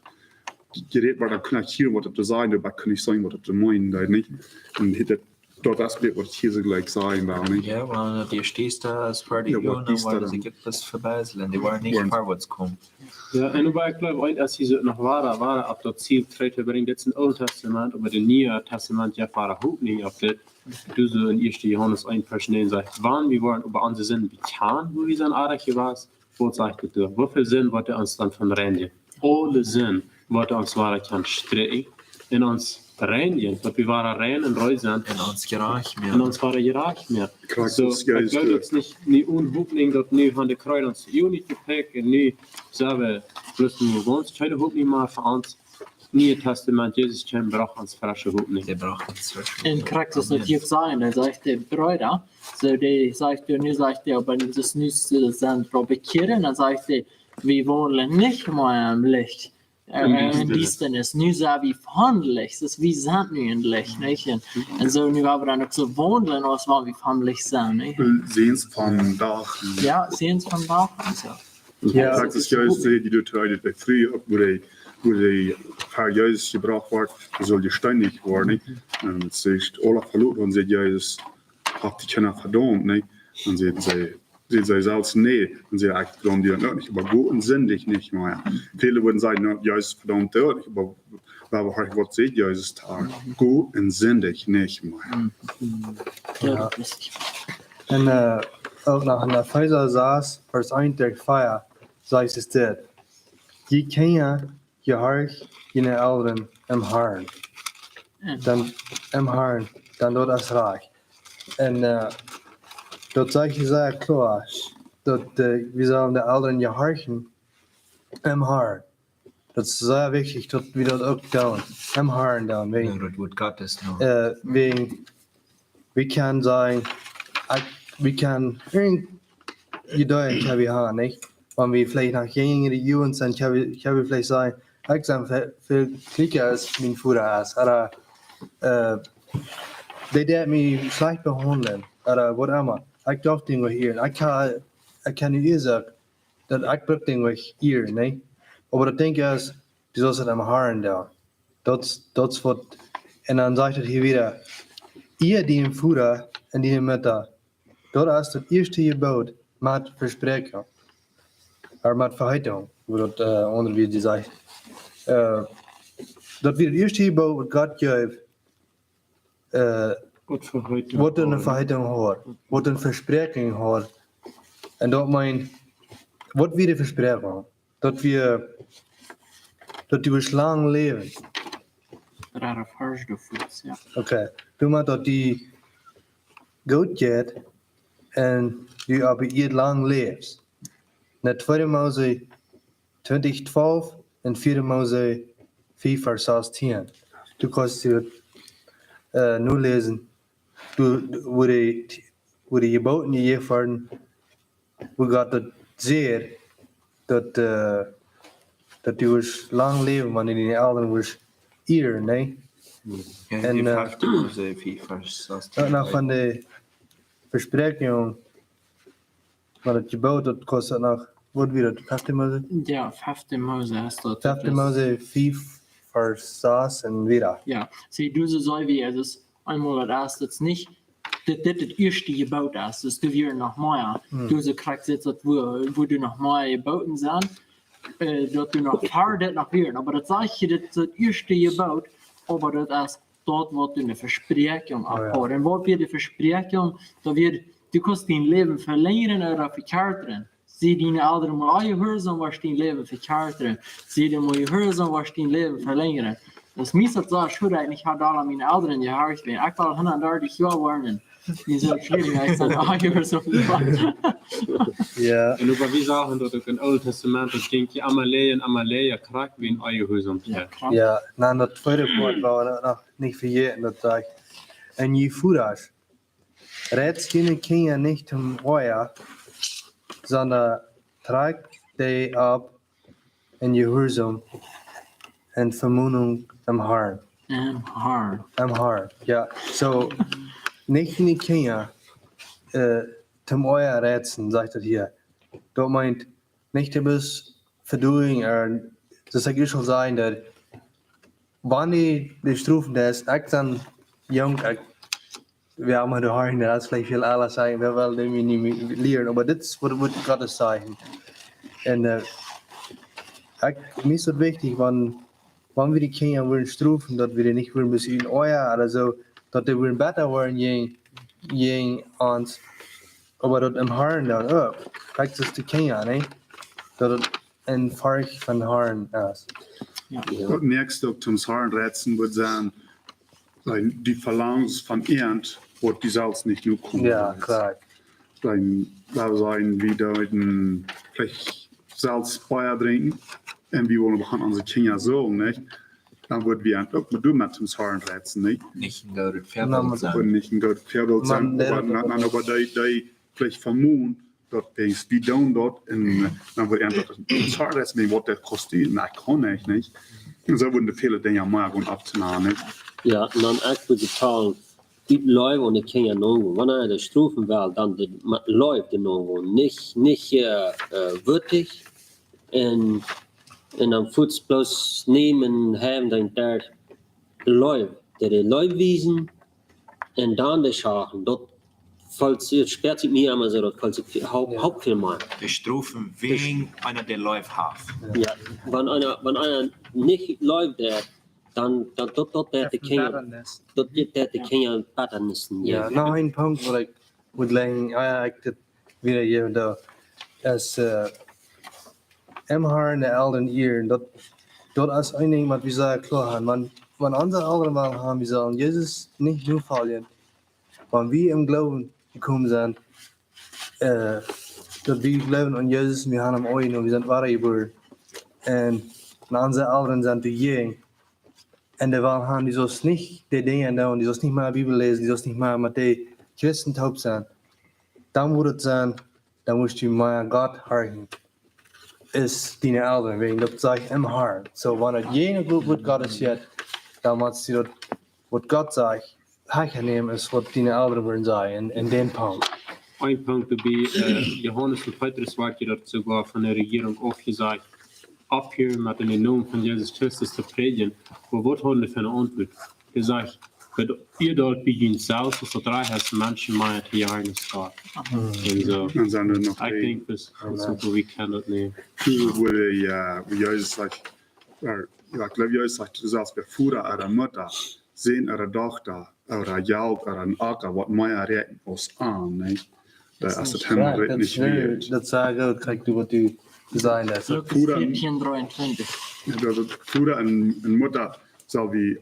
jerät woat, dan kunn ekj hieren, waut daut to sajen, oba kunn nich seenen, waut daut to meenen deed, nich? Un hia daut, daut Aspekt, waut hia soo jlikj sajen well, nich? Jo, wan daut ieescht diesta es fa de Uagen, dan woaren see sikj uk bloos vebäslen, dee woaren nich verwoats komen. Jo, un oba ekj gloow, eent es hia soo noch wada, wada opp daut Ziel trigj to brinjen, dit es en Oolet Tastament, oba daut Niee Tastament, jo, wada hoolt nich opp dit. Daut es en Ieeschte Johanes eent, Varsch näajen sajcht: Wan wie woaren oba onse Sinden bekjanen, wua wie sent oajch jewast, waut sajcht daut doa? Woo väl Sind woat hee ons dan von reinjen? Aule Sind woat hee ons wada kjennen strikjen. en ons reinjen, daut wie woaren rein un rein sent. En ons jerajcht Un moaken. ons woaren jerajcht moaken. Krakjt Soo, aus ekj jleew, daut Jesus. Es nich, nich onne Hopninj, daut nu von de Kjreuz ons Uagen jeprägt un nu sent wie bloos nu gaunz kjeene Hopninj mea fa ons. Niee Tastament, Jesus kjeem, brocht ons fresche Hopninj. Dee brocht ons fresche En Christus daut Amen. Hia sajen, hee sajcht, de Breeda, soo dee sajcht, nu sajcht hee, oba daut es nu soo, sent wie bekjieren, dan sajcht hee, wie wandlen nich mea em Licht. Em Äh, en Diestanis. Diestanis, nu sent wie von Licht, daut wie sent nu en Licht, nich? En, en soo nu woa wie dan uk soo wandlen, aus wan wie von Licht sent, nich? Seens von Dach. Jo, seens von Dach un soo. Ja, Krakjt aus Jesus säd, dee doa tweede, dee frie, wua dee, wua dee ver Jesus jebrocht wort, dee saul jesteenicht woaren, nich? Un et sajcht, aule veloten, un säd Jesus, haft dee kjeena vedaumt, nich? Un säd see, säd see selfst, nä. Un säd, ekj vedaum die uk nich, oba go un sindich nich mea. Väle wudden sajen, na, Jesus vedaumt die uk nich, oba, oba waut säd Jesus doa? Go un sindich nich mea. Jo, daut es En äh, uk noch en Efeesa sas, Varsch eent bat vea, sajcht et dit: Jie Kjinja, jehorcht june Elren em Harn. Ja. Dan, em Harn, dan daut es rajcht. En äh, daut sajcht sea kloa, daut äh, wie sellen de Elren jehorchen em Harn. Daut es sea wichtich, daut wie daut uk doonen, em Harn doonen. Ja, Wäajen, daut Wuat Gottes, jo. äh, wäajen, wie kjennen sajen, ekj, wie kjennen irjent Jedanken kjenn wie haben, nich? Wan wie veleicht noch jinja de Jugend sent, kjenn wie, kjenn wie veleicht sajen, ekj sie väl, väl kjlieekja aus mien Voda es. Ooda äh, dee deit mie schlajcht behaundlen, ooda waut emma. Ekj doaf dee nich ieren. Ekj kaun, ekj kaun nich sajen, daut ekj bruk dee nich ieren, nä? Oba daut Dinkj es, du saust et em Harn doonen. Daut, daut es waut, un dan sajcht et hia wada: Iea dienen Voda un diene Mutta. Daut es daut ieeschte Jeboot met Vespräakjunk. Ooda met Veheetunk, woo daut äh, aundre wia dee sajcht. Äh, daut wia daut ieeschte Jeboot, waut Gott jeef, äh, Waut Veheetunk. waut eene Veheetunk haud, waut eene Vespräakjunk haud. Un daut meent, waut wia de Vespräakjunk? Daut wie, daut du woascht lang läwen. Rare Farsch doafäa, jo. Okay. Du meent, daut die goot jeit un du opp de Ieed lang läfst. En tweede Mose twintich twalf un vieede Mose fief Varsch sastieen. Du kaust die äh, nu läsen, du, woo dee, woo dee Jeboten jejäft worden, woo Gott daut säd, daut, äh, daut du woascht lang läwen, wan du diene Elren woascht ieren, nä? Jo, En, dee äh, fefte Mose fief Varsch sastieen. Uk noch von de Vespräakjunk, von daut Jeboot, daut kaust noch, waut wia daut, fefte Mose? Jo, fefte Mose es daut. Fefte Mose fief Varsch sas un wieda. Jo, see, du, soo saj wie, et es eemol daut ieeschte, daut es nich, dit, dit daut ieeschte Jeboot es, daut du wia noch mea. Hm. Du, soo krakjt sitst daut, woo, woo du noch mea Jeboten sent, äh, daut du noch ver dit noch wieren. Oba daut sajcht hia, dit, daut ieeschte Jeboot, oba daut es daut, waut du ne Vespräakjunk Oh, jo. opphaust. Un waut wia de Vespräakjunk? Daut wia, du kaust dien Läwen velenjren ooda vekjartren. See diene Elren mol jehuarsom, woascht dien Läwen vekjartren. See dee mol jehuarsom, woascht dien Läwen velenjren. Daut es mie daut soo schwoa, ekj hab aul aun miene Elren jehorcht, wan ekj aul hundatdartich Joa woa. Dee sent schwierig, ekj sie jehuarsom. Jo. Un oba wie sagen daut uk em Oolen Tastament, daut jinkj je emma läaja un emma läaja, krakjt wie en onjehuarsom. Jo, Jo. krakjt. Jo, na, daut tweede Poat woa wie noch nich vejäten, daut sajcht: Un jie Vodasch, reizt june Kjinja nich toom Oaja, sonda trakjt dee opp en Jehuarsom un Vemonunk em Harn. Em Harn. Em Harn, jo. Soo, nich june Kjinja äh, toom Oaja reizen, sajcht daut hia. Daut meent nich, du best verdoing, ooda, daut ekj ieescht aul säd, daut, wan du de Strof deist, ekj dan, jung, ekj, wie haben de Harn, daut es veleicht väl aules sajen, wie wellen dee nich mea lieren, oba dit es waut, waut Gott sajcht. Un äh, ekj, mie es daut wichtich, wan, wan wie de Kjinja wellen strofen, daut wie dee nich wellen bloos en Oaja ooda soo, daut dee wellen bäta woaren jäajen, jäajen ons, oba daut em Harn dan uk. Kjikj, daut es de Kjinja, nä? Daut et en Forcht von Harn es. Daut näakjste uk toom Hoat reizen wudd sennen, sent dee Velangens von irjent, waut du selfst nich nokomen deist. Dan, dan sent wie doa een, veleicht selfst Bia drinkjen un wie wellen begonnen onse Kjinja soo, nich? Dan wudd wie uk met, du met toom Hoat reizen, nich? Nich een goodet Väabilt sennen. Wudd nich een goodet Väabilt sennen, oba dan, dan oba dee, dee veleicht vemonen, daut denkjst, wie doonen daut, un, eh, dan wudd eena daut, sorry, daut es mie waut daut kost, nä, kaun ekj nich. Un soo wudden väle Dinja mea gonen opptonanen, nich? Jo, un dan uk digital, dee Leew aun de Kjinja nogonen. Wan eena dee strofen well, dan dee ma-, Leew dee nogonen. Nich, nich, eh, eh, wuttig. Un, un dan fuaz bloos nämen, haben, dan doa Leew, dee, dee Leew wiesen, un dan dee schachen, daut felt sikj, spieet sikj mie emma soo, daut felt sikj hau-, jo, haupt väl mea. Dee strofen wäajen eena dee leef haft. Jo, wan eena, wan eena nich leeft, dan, dan, daut, daut deit de Kjinja, daut deit de Kjinja Bettanissen jäwen. Jo, noch een Punkt, waut ekj wudd sajen, jo, jo, ekj, daut wada hia, daut es, eh, em Harn de Elren ieren. Daut, daut es een Dinkj, waut wie sea kloa haben. Wan, wan onse Elren wellen haben, wie sellen Jesus nich nofoljen. Wan wie em Gloowen jekomen sent, eh, daut wie jleewen aun Jesus, wie haben am aunjenomen, wie sent wadajebuaren. Un, un onse Elren sent doajäajen. Un dee wellen haben, du saust nich dee Dinja doonen, du saust nich mea Bibel läsen, du saust nich mea met dee Christen toop sennen. Dan wudd et sennen, dan motst du mea Gott horchen aus diene Elren, wäajen daut sajcht em Harn. Soo, wan et jene Gott, waut Gott es, jeit, dan motst du daut, waut Gott sajcht, hia nämen aus waut diene Elren wudden sajen, en, en dän Punkt. Een Punkt doabie, eh, Johanes un Petrus woat je daut soogoa von de Rejierunk aufjesajcht, opphieren met en dän Nomen von Jesus Christus to prädjen. Oba waut hauden dee fa eene Auntwuat? Hee sajcht, daut jie daut bie junt selfst, aus daut rajcht es, Menschen mea to jagen aus Gott. Mhm. Un soo, dan sent doa noch, ekj denkj, daut, daut soo, wie kjennen daut nämen. Dee wudden, jo, woo Jesus sajcht, jo, jo, ekj jleew, Jesus sajcht, du sast bie Voda ooda Mutta, Sän ooda Dochta, ooda Jelt ooda een Acka, waut mea räakjent aus an, nä? Daut es daut Himmel nich wieet. Daut sajcht uk, kjikj, du, waut du to sajen hast. Lukas Voda un, vierzehn dreiundzwanzig. Jo, daut, daut Voda un, un Mutta sell wie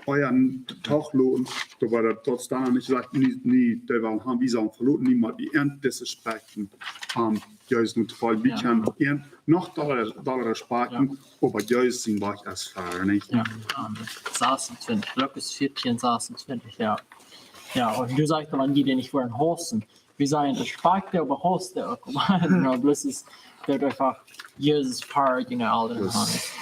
ea en Tag loten, doa woat daut, daut steit nich jesajcht, nä, nä, dee wellen haben, wie sellen veloten, nä, mau wie en dise Spekten, ahm, Jesus nu to foljen, wie, jo, kjennen en noch dolla, dolla Spekten, jo, oba Jesus sien Wajch es fäa, nich? Jo, ahm, sasuntwintich, Lukas vierzehn sasuntwintich, jo. Jo, un du sajchst, wan dee dän nich wudden hausen, wie sajen, daut Spekten, oba hausen uk. Oba, jo, bloos es, daut eefach Jesus fäa, you know, aul daut. Yes.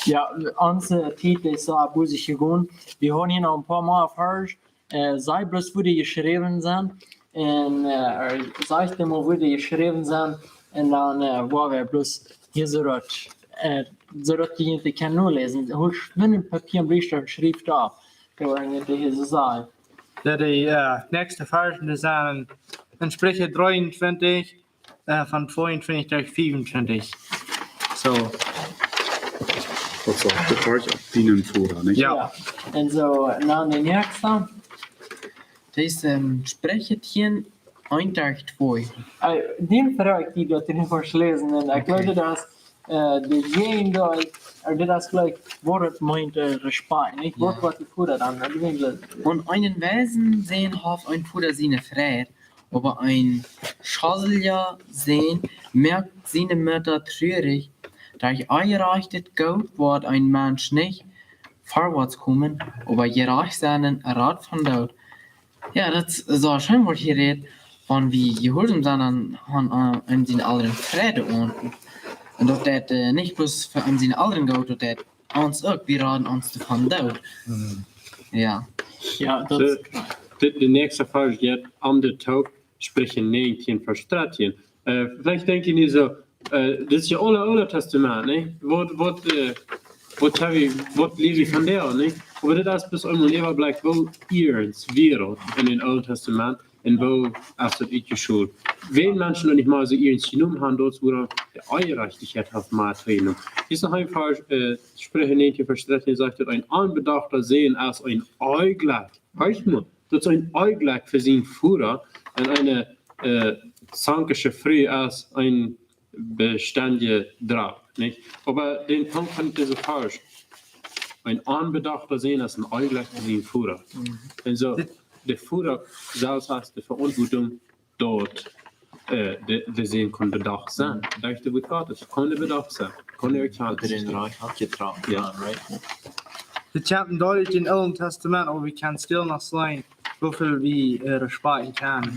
Jo, onse Tiet es aul bosich jegonen. Wie haben hia noch een poa mea Varsch. Eh, sajcht bloos, woo dee jeschräwen sent. Un, eh, sajcht mol, woo dee jeschräwen sent. Un dan, eh, woa wie bloos hia soo daut, eh, soo daut jie dee kjennen noläsen. Hol schwind een Papia un Bliestift un schrieft opp. Daut woat hia soo sennen. Jo, dee, eh, näakjste Varsch, dee sent en Spricha dreeuntwintich, eh, von tweeuntwintich bat fiefuntwintich. Soo. Daut es uk de Varsch opp dienen Voda, nich? Jo. Jo. Un soo, dan de näakjste. Daut es, ehm, Spricha tieen, eent bat twee. Eh, dän froag ekj die, daut du nich woascht läsen. Un ekj, okay, jleew, daut, eh, de Jäajen doa, eh, dit es jlikj, waut et meent, eh, Respekt, nich? Jo. Waut, waut de Voda dan, eh, jleew ekj. Aun eenen weisen Sän haft een Voda siene Freid, oba een schauselja Sän moakt siene Mutta trurich. Derch onjerajchtet Goot woat een Mensch nich verwoats komen, oba jerajcht sennen rat von Doot. Jo, daut es soo scheen, waut hia rät, wan wie jehuarsom sent aun, aun, aun, aun siene Elren Freid aun. Un daut deit, eh, nich bloos fa aun siene Elren goot, daut deit ons uk, wie raden ons doavon doot. Mhm. Jo. Jo, daut, soo, dit, de näakjste Varsch jeit om de Toop, Spricha näajentieen Varsch dartieen. Eh, veleicht denkj jie nu soo, eh, dit es je Oole, Oole Tastament, nä? Waut, waut, eh, waut hab wie, waut lia wie von doa, nä? Oba dit es bloos eemol een Äwablikj, woo iernst wia daut en daut Oole Tastament un woo es daut utjeschult. Wan Menschen noch nich mol soo iernst jenomen haben, daut wua de Onjerajchtichkjeit haft mea toojenomen. Hia es noch een Varsch, eh, Spricha näajentieen Varsch dartieen, sajcht daut, een onbedachta Sän es een Onjlekj. Horcht mol, daut es een Onjlekj fa sienen Voda un eene, eh, zankische Fru es een bestendja Drock. Nich? Oba dän Punkt von dise Varsch, een onbedochta Sän es een Onjlekj to sienen Voda. Un soo, de Voda selfst haft de Veauntwuatunk, daut äh, de, de Sän kunn bedocht sennen. Derch daut Wuat Gottes kunn hee bedocht sennen. Kunn hee erkjant Drin rein hat getragen. Ja. Right? Dit kjemt doajch em Oolen Tastament, oba wie kjennen stell noch seenen, woo väl wie äh, Respekt kjennen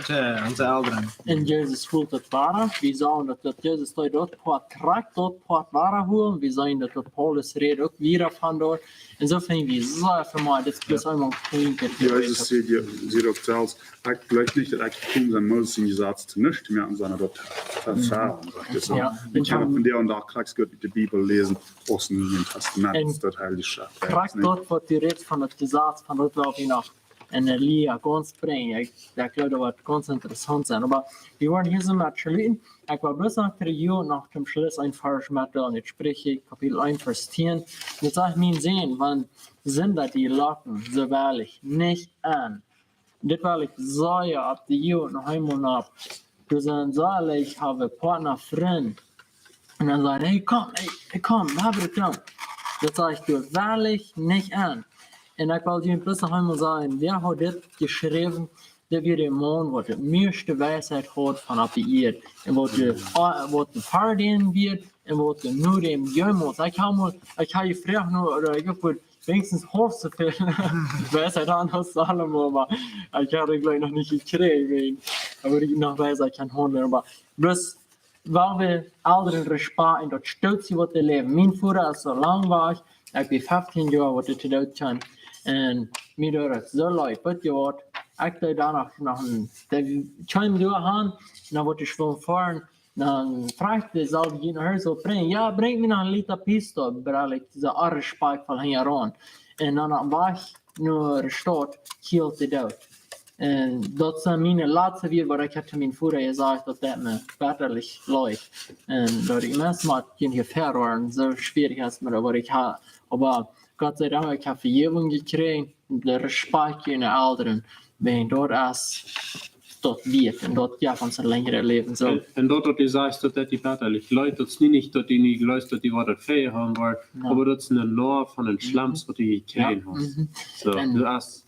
to onse Elren. En Jesus hilt daut wada. Wie sagen daut, daut Jesus deed daut Poat, krakjt daut Poat wada holen. Wie sagen daut, daut Paulus rät uk wada von daut. En soo finj wie soo väl mea, dit es bloos eemol een kjlien bät. Jesus säd, säd uk selfst: "Ekj jleew nich daut ekj jekomen sie, Moses sien Jesaz to nuscht to moaken, sonda daut to erfellen." Sajcht hee soo. Ja, Wie kjennen vondoag dän Dach krakjt soo goot de Bibel läsen aus em Nieen Tastament. En Daut es de Heilje Schreft. Krakjt daut, waut du rätst von daut Jesaz, von daut well wie noch en Elia gaunz brinjen. Ekj, ekj jleew, daut woat gaunz interessaunt sennen. Oba wie woaren hia soo met schluten. Ekj well bloos noch dree Joa noch toom Schluss een Varsch met doa en Spricha, Kapitel eent, Varsch tieen. Daut sajcht: "Mien Sän, wan Sinda die locken, soo well ekj nich aun." Dit well ekj sajen opp de Jugend noch eemol opp. Doa sent soo väl, ekj hab een Poatna, Frind. Un dan sajen: "Hey, komm, hey, hey, komm, wie haben daut doonen." Daut saj ekj, doa well ekj nich aun. Un ekj well junt bloos noch eemol sajen, wäa haft dit jeschräwen? Daut wia de Maun, waut de mieeschte Weisheit haud von opp de Ieed. Un waut de, äh, waut de Paradien wia, un waut de Nudem jemolt. Ekj hab mol, ekj hab jefroacht, nu, ooda ekj hab wenigstens haulf soo väl Weisheit aun aus Salomo, oba ekj haud, jleew ekj, noch nich jekjräajen, oba ekj noch weet, ekj kaun haundlen, oba bloos, wan wie Elren respakjten, daut stoot see waut de Läwen. Mien Voda es soo lang wajch, ekj sie feftieen Joa, waut hee to Doot kjeem. Un mie deed daut soo leet, weet jie waut? Ekj deed doa noch, noch een, dee kjeem doa aun, dan wull ekj schwoon foaren, dan fruach hee, saul ekj junt no Hus brinjen? Jo, brinj mie noch een Lita Pista, brull ekj soo respakjtvoll hinjaraun. Un dan opp Wajch no de Staut hilt hee doot. Un daut sent miene latste Wieed, waut ekj hab to mienen Voda jesajcht, daut deed mie bettalich leet. Un daut ekj meist mott hia veroaren, soo schwierich es mie daut, waut ekj hab. Oba Gott sei Dank, ekj hab Vejäwunk jekjräajen, de Respakjt fa de Elren, wiels daut es daut wieet un daut jeft ons een lenjret Läwen. Soo. Un, un daut, waut du sajchst, daut daut die bettalich leet, daut es nu nich, daut du nu jleefst, daut du waut daut Fäa haben woascht, Jo. oba daut es een Noa von een Schlemst, waut du jekjräajen hast. Mhm. Soo, Un du hast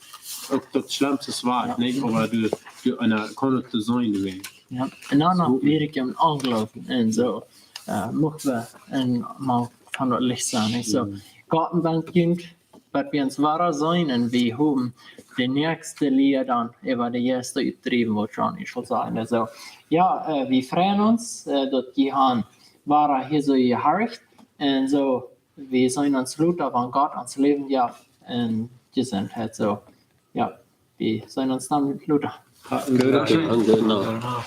uk daut Schlemmste wajch, Jo. nich? Oba du, du, eena kaun et to sennen, du weetst. Jo. Un dan noch Soo. Wieed em Onjloowen un soo. Äh, mucht wie en mol von daut Licht sennen, nich? Soo. Gott bedankt, daut wie ons wada seenen un wie haben de näakjste Lia dan äwa de Jeista utdriewen, waut Johnny aul säd. Soo, jo, äh, wie freien ons, äh, daut jie han wada hia soo jehorcht. Un soo, wie seenen ons lota, wan Gott ons Läwen jeft un Jesuntheit. Soo, jo, wie seenen ons dan lota. Ha, een gooden Dach. Genau.